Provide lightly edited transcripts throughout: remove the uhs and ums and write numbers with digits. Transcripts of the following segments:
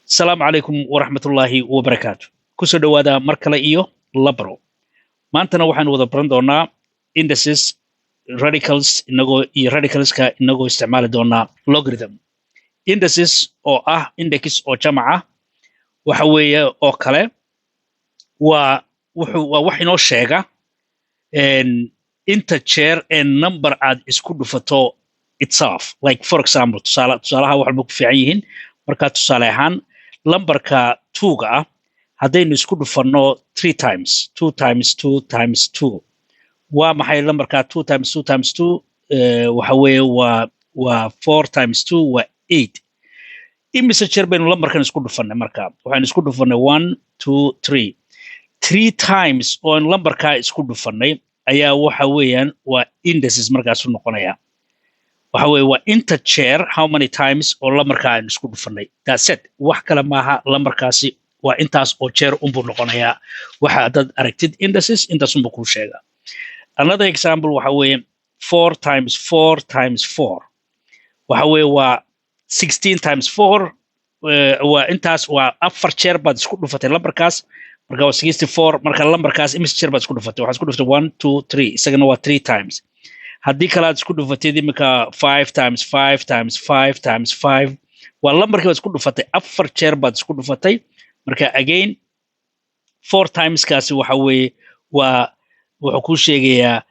Asalaamu calaykum waraxmatullaahi wabarakaatu. Kusoo dhowaada mar kale iyo Labro. Maantana waxaanu wada baran doonaa indices, radicals inagoo iyo radicalska, inagoo isticmaali doonaa logarithm. Indices oo ah index oo jamaca waxa weeye oo kale waa wuxuu waa wax inoo sheega inta jeer ee number aad isku dhufato itself. Like, for example, tusaalaha wax walba ku fiican yihiin. Marka tusaale ahaan, lambarka twoga ah haddaynu isku dhufanno three times, two times two times two, waa maxay lambarka two times two times two? Waxa weeye waa four times two, waa eight. Imise jeer baynu lambarkan isku dhufannay? Marka waxaynu isku dhufannay one, two, three, three times oo aynu lambarkaa isku dhufannay ayaa waxa weeyaan waa indices. Markaasu noqonaya waxa weeye waa inta jeer, how many times oo lambarkaa aynu isku dhufannay. That's it, wax kale maaha. Lambarkaasi waa intaas oo jeer unbuu noqonayaa. Waxa haddaad aragtid indices, intaas unbuu kuu sheegaa. Another example waxa weeye four times four times four, waxa weeye waa 16 times four. Waa intaas, waa afar jeer baad isku dhufatay lambarkaas. Marka waa 64. Marka lambarkaas imise jeer baad isku dhufatay? Waxaad isku dhufatay one, two, three. Isagana waa three times. Haddii kale aad isku dhufatid imika five times five times five times five, waa lambarkii baad isku dhufatay, afar jeer baad isku dhufatay. Marka again, four timeskaasi waxa weeye waa wuxuu kuu sheegayaa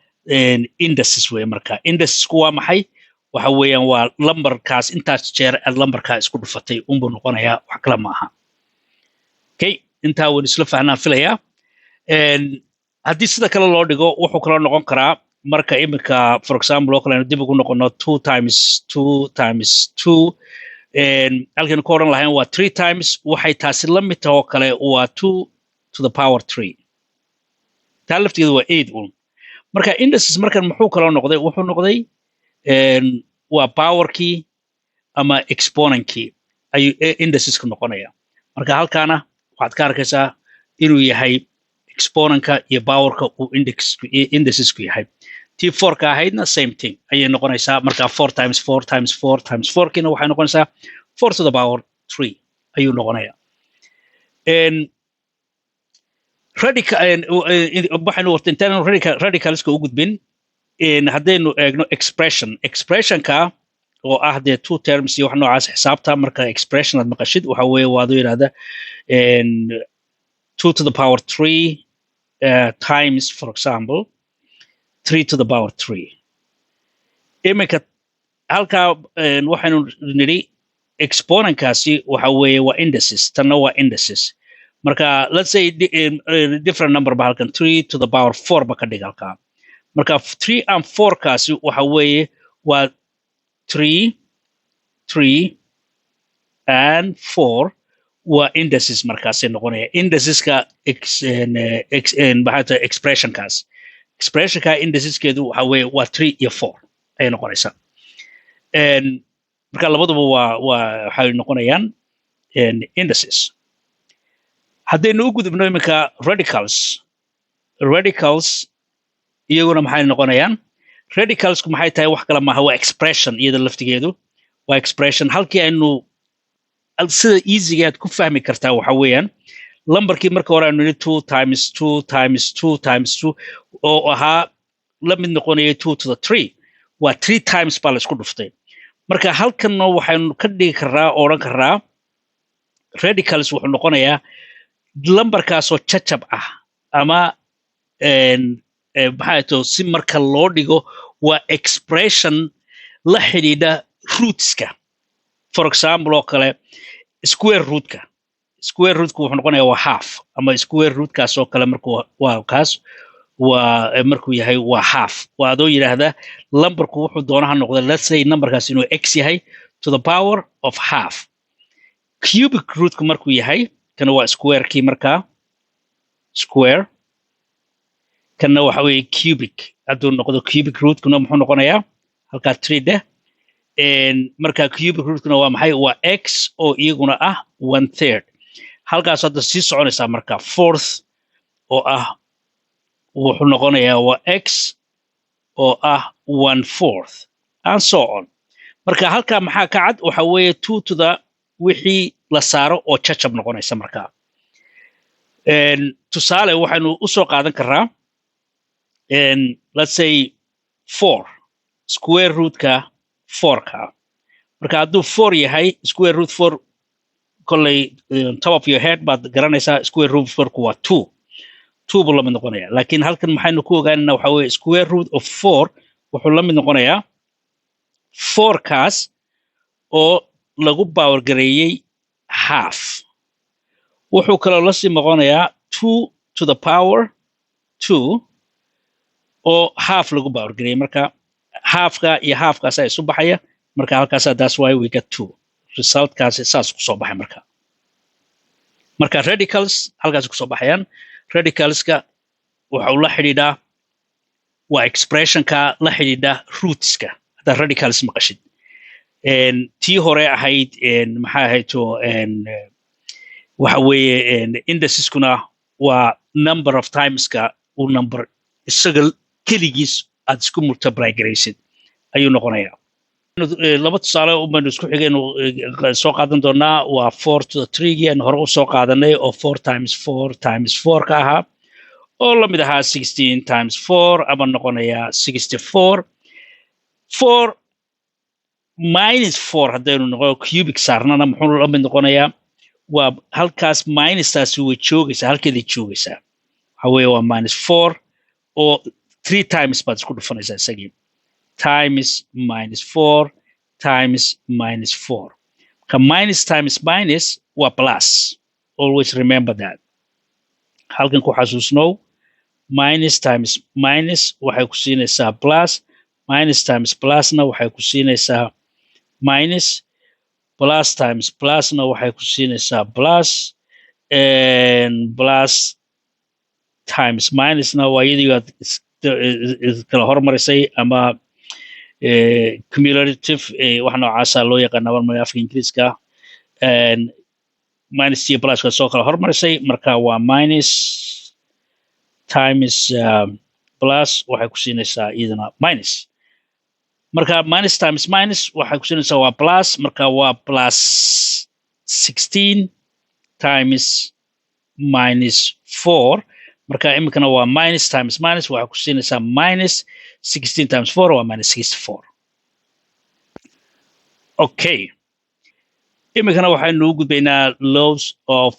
indices weye. Marka indicesku waa maxay? Waxa weeyaan waa lambarkaas intaas jeer aad lambarkaa isku dhufatay unbuu noqonayaa, wax kale ma aha. Okay, intaa waynu isla fahnaan filayaa. Haddii sida kale loo dhigo, wuxuu kaloo noqon karaa marka iminka, for example oo kale, aynu dib ugu noqono two times two times two, halkaynu ka odhan lahayn waa three times, waxay taasi la mid tahay oo kale waa two to the power three. Taa lafteedu waa eight un. Marka indices markan muxuu kaloo noqday? Wuxuu noqday waa powerkii ama exponentkii ayuu indicesku noqonaya. Marka halkaana waxaad ka arkaysaa inuu yahay exponentka iyo powerka uu indicesku yahay. T fourka ahaydna same thing ayay noqonaysaa. Marka four times four times four times fourkiina waxay noqonaysaa four to the power three ayuu noqonayaa. Radical waxaynu warta intaanu radicalska u gudbin, haddaynu eegno expression, expressionka oo ah dee two terms iyo wax noocaas. Xisaabta marka expression aad maqashid, waxa weeye waad u yidhahda two to the power three times, for example, three to the power three. Iminka halkaa waxaynu nidhi exponentkaasi waxa weeye waa indices, tanna waa indices. Marka let's say different number ba halkan, three to the power four ba ka dhig halkaa. Marka three and four kaasi waxa weeye waa three, three and four, waa indices. Markaasay noqonaya indiceska maxaa tahay expressionkaas? Expressionka indiceskeedu waxa weeye waa three iyo four ayay noqonaysaa. Marka labaduba waa waxay noqonayaan indices. Haddaynu u gudubno iminka radicals, radicals iyaguna maxay noqonayaan? Radicalsku maxay tahay? Wax kale maaha, waa expression. Iyada laftigeedu waa expression. Halkii aynu sida easyga aad ku fahmi kartaa waxa weeyaan lambarkii marka hore aynu nidhi two times two times two times two oo ahaa la mid noqonaya two to the three, waa three times baa la isku dhuftay. Marka halkanna waxaynu ka dhigi karraa oo odhan karraa radicals wuxuu noqonayaa lambarkaasoo jajab ah ama maxaa to si marka loo dhigo waa expression la xidhiidha rootska. For example oo kale, square rootka, square rootka wuxuu noqonayaa waa half, ama square rootkaas oo kale markuu waa kaas waa markuu yahay waa half. Waa adoo yidhaahda lambarku wuxuu doonaha noqda, let's say numberkaas inuu x yahay to the power of half. Cubic rootku markuu yahay, kana waa squarekii, markaa square kana waxa weeye cubic. Hadduu noqdo cubic rootkuna muxuu noqonayaa? Halkaa three dheh. Marka cubic rootkuna waa maxay? Waa x oo iyaguna ah one third. Halkaas hadda sii soconaysaa. Marka fourth oo ah wuxuu noqonayaa waa x oo ah one fourth, and so on. Marka halkaa maxaa ka cad? Waxa weeye two to the Wixii la saaro oo jajab noqonaysa. Markaa tusaale waxaynu u soo qaadan karaa, let's say, four, square rootka fourka. Marka hadduu four yahay square root four, kolley top of your head baad garanaysaa, square root fourku waa two. Two buu la mid noqonaya. Laakiin halkan maxaynu ku ogaanaynaa? Waxa weeye square root of four wuxuu la mid noqonayaa fourkaas oo lagu power gareeyey half. Wuxuu kaloo la sii noqonayaa two to the power two oo half lagu power gareeyey. Marka halfka iyo halfkaasaa isu baxaya. Marka halkaasa, that's why we get two. Resultkaasi saas kusoo baxay. Marka radicals halkaas kusoo baxayaan. Radicalska waxa uu la xidhiidhaa waa expressionka la xidhiidha rootska. Haddaad radicals maqashid, tii hore ahayd maxay ahayd to? Waxa weeye indiceskuna waa number of timeska uu number isaga keligiis aad isku multiply garaysid ayuu noqonayaa. Laba tusaale un baynu isku xigaynu soo qaadan doonaa. Waa four to the three aynu hore u soo qaadanay, oo four times four times four ka ahaa, oo la mid ahaa 16 times four ama noqonaya 64. Four minus four haddaynu noqo cubic saarnana, muxuu la mid noqonayaa? Waa halkaas minustaasi way joogaysaa, halkeeday joogaysaa. Waxa weeye waa minus four oo three times baad isku dhufanaysaa isagii, times minus four times minus four. Ka minus times minus waa plus. Always remember that. Halkan ku xasuusnow, minus times minus waxay ku siinaysaa plus, minus times plusna waxay ku siinaysaa minus, plus times plusna waxay ku siinaysaa plus, plus times minusna waa iyadii aad kala hormarisay, ama cumulative wax noocaasa loo yaqaana marmar afka Ingiriiska. Minus iyo pluska soo kala hormarisay. Marka waa minus times plus waxay ku siinaysaa iyadana minus. Marka minus times minus waxay ku siinaysaa waa plus. Marka waa plus 16 times minus four. Marka iminkana waa minus times minus, waxay ku siinaysaa minus. 16 times four waa minus 64. Okay, iminkana waxaynu u gudbaynaa laws of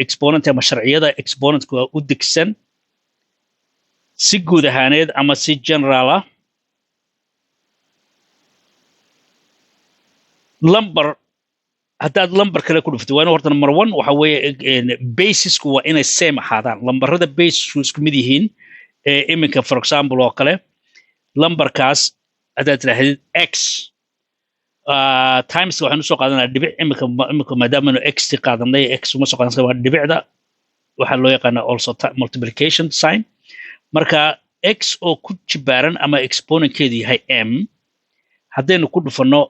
exponent ama sharciyada exponentka u degsan si guud ahaaneed ama si general ah. Lumber haddaad lumber kale ku dhuftid, waa in horta number one waxa weeye basisku waa inay same ahaadaan. Lambarada basisku isku mid yihiin. Iminka, for example oo kale, lambarkaas haddaad tidhaahdid x times, waxaan usoo qaadanaa dhibic. Iminka maadaamanu x ti qaadanay, x uma soo qaadan, waa dhibicda waxaa loo yaqaanaa also multiplication sign. Marka x oo ku jibaaran ama exponentkeedu yahay m, haddaynu ku dhufanno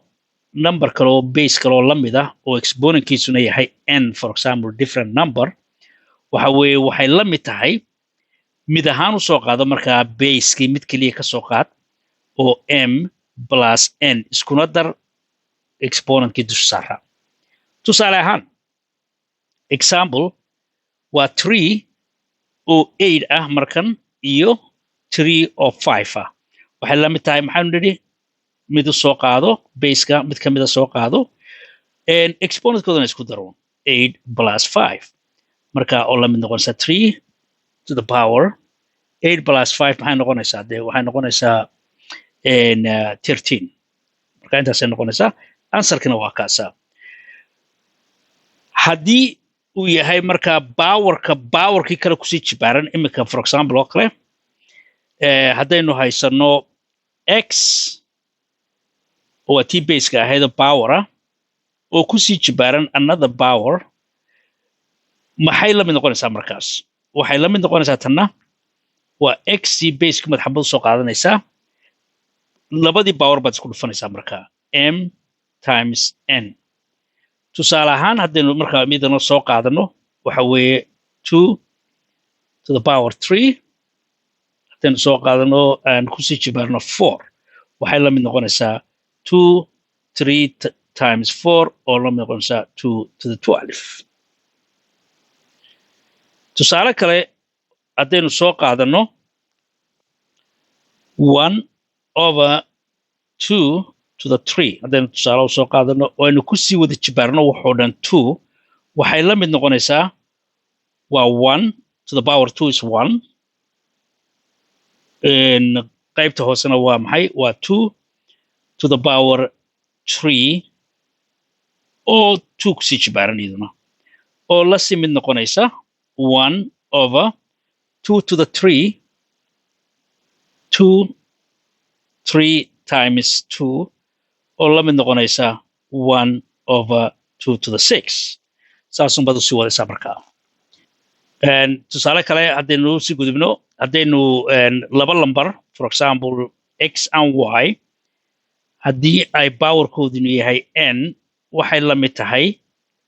number kale oo base kale oo la mid ah oo exponentkiisuna yahay n, for example, different number, waxa weeye waxay la mid tahay mid ahaan u soo qaado. Markaa basekii mid keliya ka soo qaad oo m plus n, iskuna dar exponentkii dusha saara. Tusaale ahaan, example, waa three oo eight ah markan iyo three oo five ah, waxay la mid tahay, maxaanu nidhi? Mid u soo qaado baseka, mid ka mida soo qaado, exponentkoodana isku daro, eight plus five. Marka oo la mid noqonaysaa three to the power eight plus five, maxay noqonaysaa? Dee waxay noqonaysaa 13. Marka intaasay noqonaysaa, answerkina waa kaasaa. Haddii uu yahay marka powerka powerkii kale kusii jibaaran, iminka, for example oo kale, haddaynu haysano x oo waa tii baseka ahayd oo power ah oo kusii jibaaran another power, maxay la mid noqonaysaa? Markaas waxay la mid noqonaysaa, tanna waa x c baseka madaxabad soo qaadanaysaa, labadii power baad isku dhufanaysaa, markaa m times n. Tusaale ahaan, haddaynu markaa midano soo qaadano, waxa weeye two to the power three haddaynu soo qaadano aan kusii jibaarno four, waxay la mid noqonaysaa two three. times 4 oo la mid noqonaysa 2 to the 12. Tusaale kale haddaynu soo qaadano, 1 over 2 to the 3 haddaynu tusaale u soo qaadano oo aynu kusii wada jibaarno waxoo dhan 2, waxay la mid noqonaysaa waa 1 to the power 2 is 1. Qaybta hoosena waa maxay? Waa 2 to the power 3 oo 2 kusii jibaaran iyaduna, oo la sii mid noqonaysa 1 over 2 to the 3, 2 3 times 2, oo la mid noqonaysa 1 over 2 to the 6. Saasun baad usii wadaysaa. Markaa tusaale kale haddaynu sii gudubno, haddaynu laba lambar, for example x and y, haddii ay powerkoodunu yahay n, waxay la mid tahay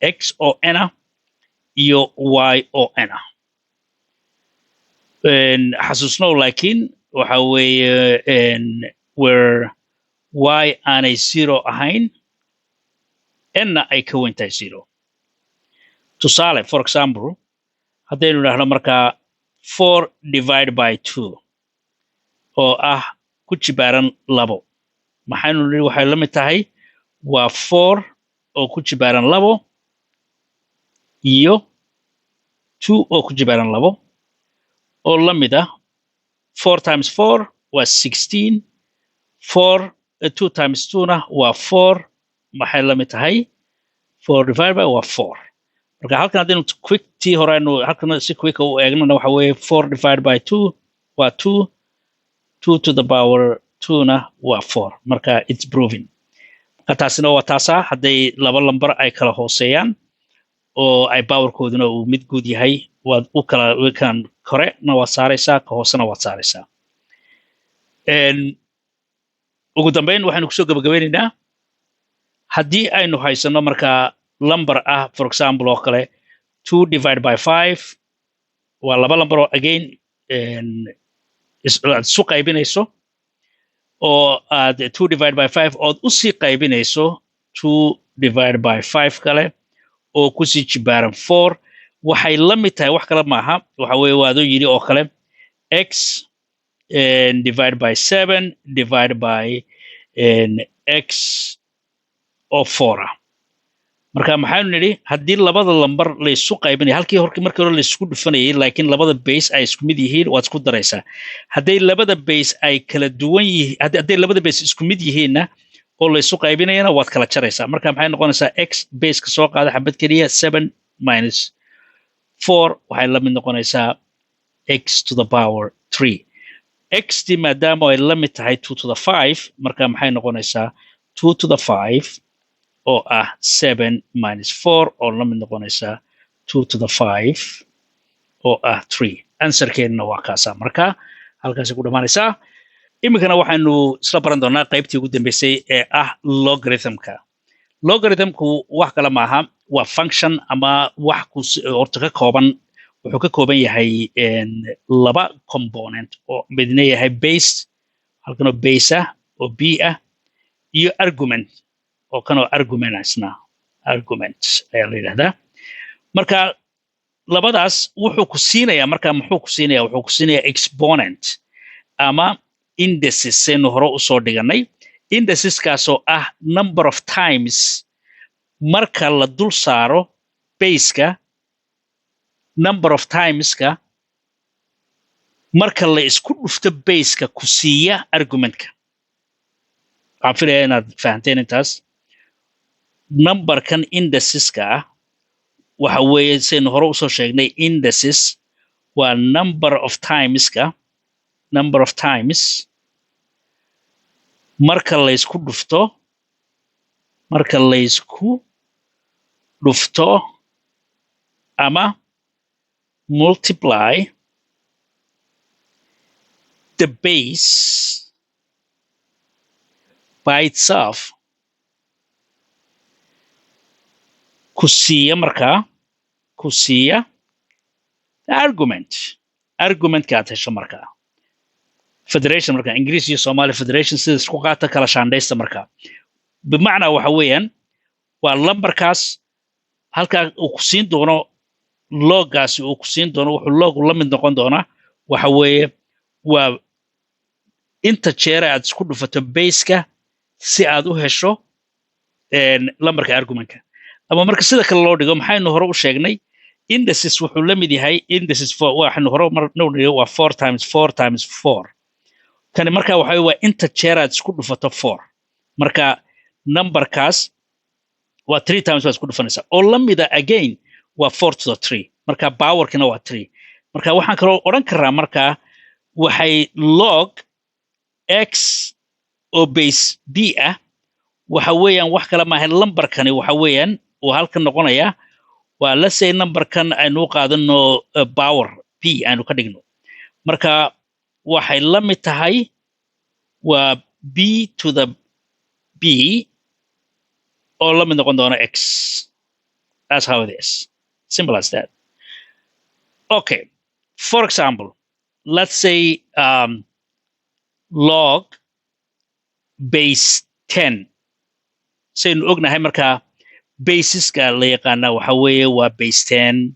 x oo n ah iyo y oo n ah. Xasuusnow laakiin waxa weeye where y aanay zero ahayn, n-na ay ka weyn tahay zero. Tusaale, for example, haddaynu idhaahno markaa 4 divide by 2 oo ah ku jibaaran labo, maxaynu nidhi? Waxay la mid tahay waa 4 oo ku jibaaran labo iyo 2 oo ku jibaaran labo, oo la mid ah 4 times 4 waa 16, 4 2 times 2 na waa 4. Maxay la mid tahay? 4 divided by waa 4. Marka halkan haddaynu quick tii hore aynu halkan si quick u eegnana, waxa weeye 4 divided by 2 waa 2, 2 to the power 2 na waa 4. Marka it's proving. Marka taasina waa taasaa hadday laba lambar ay kala hooseeyaan oo ay powerkooduna uu mid guud yahay, waad u kala kan korena waad saaraysaa, ka hoosena waad saaraysaa. Ugu dambeyn waxaynu kusoo gabagabeynaynaa haddii aynu haysano markaa lambar ah, for example oo kale, 2 divide by 5, waa laba lambar oo again aad isu qaybinayso, oo aad 2 divide by 5 ood usii qaybinayso 2 divide by 5 kale oo kusii jibaaran 4, waxay la mid tahay wax kale maaha, waxa weeye waa adoo yidhi oo kale x divide by 7 divide by x oo 4 ah. Marka maxaynu nidhi? Haddii labada lambar laysu qaybinayo, halkii hor markii hore laysku dhufanayay, laakiin labada base ay isku mid yihiin, waad isku daraysaa. Hadday labada base ay kala duwan yihiin, hadday labada base isku mid yihiinna oo laysu qaybinayana, waad kala jaraysaa. Marka maxay noqonaysaa? X baseka soo qaada xabad keliya, 7 minus 4 waxay la mid noqonaysaa x to the power 3. Xt maadaama ay la mid tahay 2 to the 5, marka maxay noqonaysaa? 2 to the 5 oo ah 7 minus 4 oo la mid noqonaysaa 2 to the 5 oo ah 3. Answerkeedna waa kaasa. Marka halkaasay ku dhammaanaysaa. Iminkana waxaynu isla baran doonaa qaybtii ugu dambeysay ee ah logarithmka. Logarithmku wax kale maaha, waa function ama wax ku horta ka kooban, wuxuu ka kooban yahay laba component oo midna yahay base, halkanoo base ah oo b ah, iyo argument oo kanoo argument isna, argument ayaa la yidhahdaa. Marka labadaas wuxuu ku siinayaa, marka muxuu ku siinaya? Wuxuu ku siinayaa exponent ama indices, saynu hore usoo dhiganay, indiceskaasoo ah number of times marka la dul saaro baseka, number of timeska marka la isku dhufto baseka ku siiya argumentka. Waxaan filaya inaad fahanteen intaas. Numberkan indiceska ah waxa weeye, saynu hore usoo sheegnay, indices waa number of timeska, number of times marka la isku dhufto, marka la isku dhufto ama multiply the base by itself ku siiya, markaa ku siiya argument, argumentka aad hesho. Markaa federation, marka Ingiriis iyo Somali federation sida isku qaata, kala shaandhaysta. Markaa bimacnaa waxa weeyaan Waa lambarkaas halkaa uu ku siin doono loggaasi uu ku siin doono. Wuxuu logu la mid noqon doonaa waxa weeye waa inta jeere aad isku dhufato baseka si aad u hesho lambarka argumentka. Ama marka sida kale loo dhigo, maxaynu hore u sheegnay? Indices wuxuu la mid yahay, indices waxaynu hore mar noo waa four times four times four. Kani marka waxa waa inta jeer aad isku dhufato four. Marka numberkaas waa three times baad isku dhufanaysaa, oo la mida again waa four to the three. Marka powerkina waa three. Marka waxaan kaloo odhan karaa, marka waxay log x oo base b ah waxa weeyaan wax kale maaha. Lambarkani waxa weeyaan uu halkan noqonaya waa, let's say, numberkan aynu u qaadano power b aynu ka dhigno. Marka waxay la mid tahay waa b to the b oo la mid noqon doona x. That's how it is, simple as that. Okay, for example, let's say log base 10. Saynu ognahay, markaa baseska la yaqaana waxa weeye waa base 10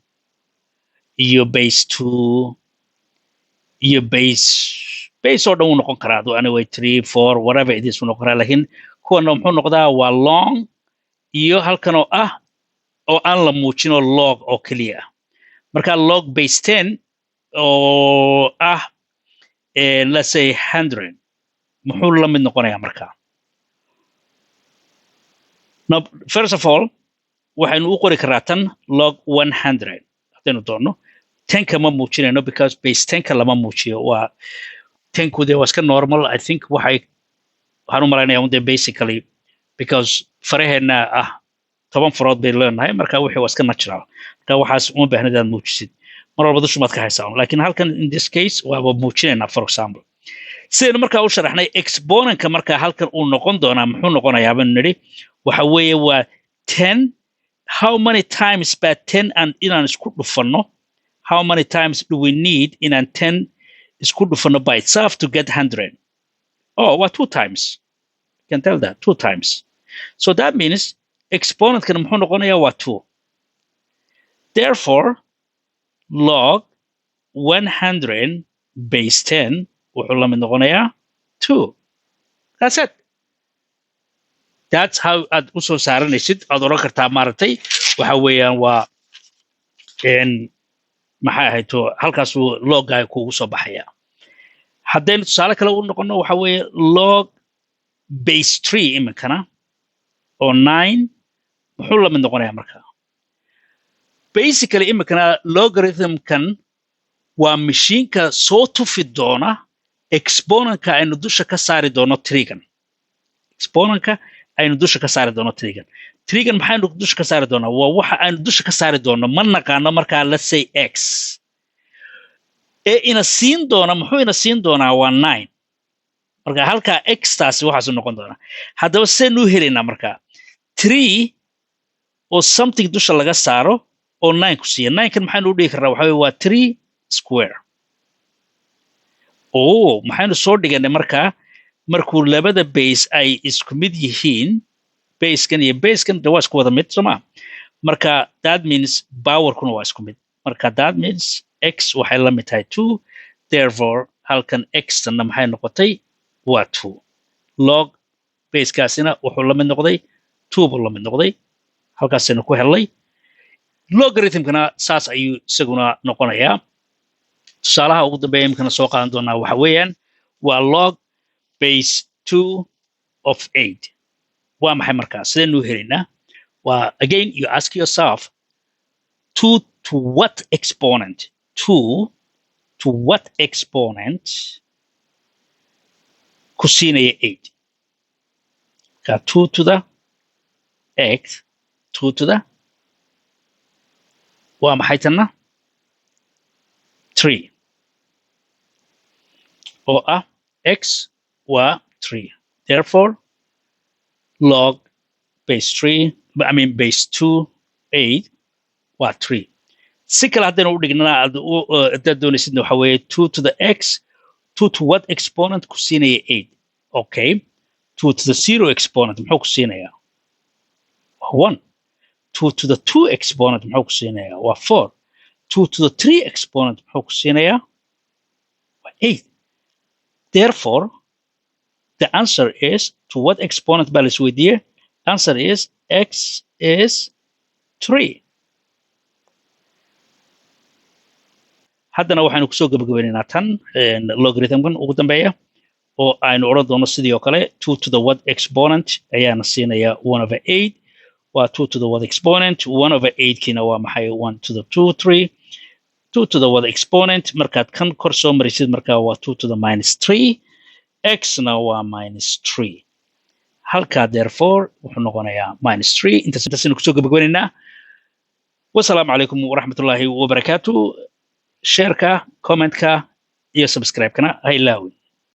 iyo base 2 iyo base oo dhan wuu noqon karaa adu, anyway, three, four, whatever it is wuu noqon karaa. Laakiin kuwana muxuu noqdaa? Waa long iyo halkan oo ah oo aan la muujinoo log oo keliya ah. Marka log base 10 oo ah, let's say, 100 muxuu la mid noqonayaa marka? Now, first of all, waxaynu u qori karaa tan log 100 haddaynu doonno. Tenka ma muujinayno because base tenka lama muujiyo. Waa tenku dee waa iska normal. I think waxaan u malaynaya un dee basically because faraheenna ah 10 farood bay leenahay. Marka wixii waa iska natural. Marka waxaas uma baahnid inaad muujisid mar walba, dushumaad ka haysaa. Laakiin halkan, in this case, waaba muujinaynaa. For example, sidaynu markaa u sharaxnay, exponentka markaa halkan uu noqon doonaa muxuu noqonayaa baynu nidhi? Waxa weeye waa 10. How many times baa 10 aan inaan isku dhufanno? How many times do we need inaan 10 isku dhufanno by itself to get 100? Oh, waa two times. You can tell that two times. So that means exponentkan muxuu noqonayaa? Waa two. Therefore, log 100 base 10 wuxuu la mid noqonayaa two. That's it. That's how aad u soo saaranaysid. Aad odhan kartaa, maaragtay, waxa weeyaan waa maxay ahayd to halkaasuu loggaaga kuugu soo baxaya. Haddaynu tusaale kale u noqono, waxa weeye log base three iminkana oo nine muxuu la mid noqonayaa marka? Basically, iminkana logarithmkan waa mashiinka soo tufi doona exponentka aynu dusha ka saari doono threegan. Exponentka aynu dusha ka saari doono threegan. Threegan maxaynu dusha ka saari doonaa? Waa waxa aynu dusha ka saari doono ma naqaano. Markaa let's say x ee ina siin doona, muxuu ina siin doonaa? Waa nine. Marka halkaa x taasi waxaasu noqon doonaa. Haddaba sidaynu u helaynaa markaa three oo something dusha laga saaro oo nine ku siiya? Nine-kan maxaynu u dhigi karnaa? Waxa weye waa three square. Oh, maxaynu soo dhiganay markaa? Markuu labada base ay isku mid yihiin, basekan iyo basekan de waa isku wada mid, soo ma? Marka that means powerkuna waa isku mid. Marka that means x waxay la mid tahay two. Therefore, halkan x-tanna maxay noqotay? Waa two. Log basekaasina wuxuu la mid noqday two buu la mid noqday. Halkaasaynu ku helnay. Logarithmkana saas ayuu isaguna noqonayaa. Tusaalaha ugu dambeeya imikana soo qaadan doonaa waxa weeyaan waa log base two of eight. Waa maxay markaa? Sidaynu u helaynaa? Waa again, you ask yourself, two to what exponent? Two to what exponent ku siinaya eight? Ka two to the x, two to the waa maxay tanna? Three oo ah x waa three. Therefore, log base three, I mean base two eight, waa three. Si kale haddaynu u dhignana, aad haddaad doonaysidna, waxa weeye two to the x, two to what exponent ku siinaya eight? Okay, two to the zero exponent muxuu ku siinayaa? Waa 1. 2 to the 2 exponent muxuu ku siinayaa? Waa 4. 2 to the 3 exponent muxuu ku siinayaa? Waa 8. Therefore, the answer is, to what exponent baa la isweydiiyey? Answer is x is 3. Haddana waxaynu kusoo gabagabaynaynaa tan logarithmkan ugu dambeeya oo aynu odhan doono sidii oo kale 2 to the what exponent ayaana siinaya 1 over 8. Waa 2 to the what exponent, 1 over 8 kiina waa maxay? 1 to the 2 3. 2 to the what exponent markaad kan kor soo marisid markaa waa 2 to the minus 3, x na waa minus 3 halkaa, therefore wuxuu noqonayaa minus 3. Intaasaynu kusoo gabagabaynaynaa. Wasalaamu calaykum waraxmatullaahi wabarakaatu. Shareka, commentka iyo subscribe-kana ha ilaawin.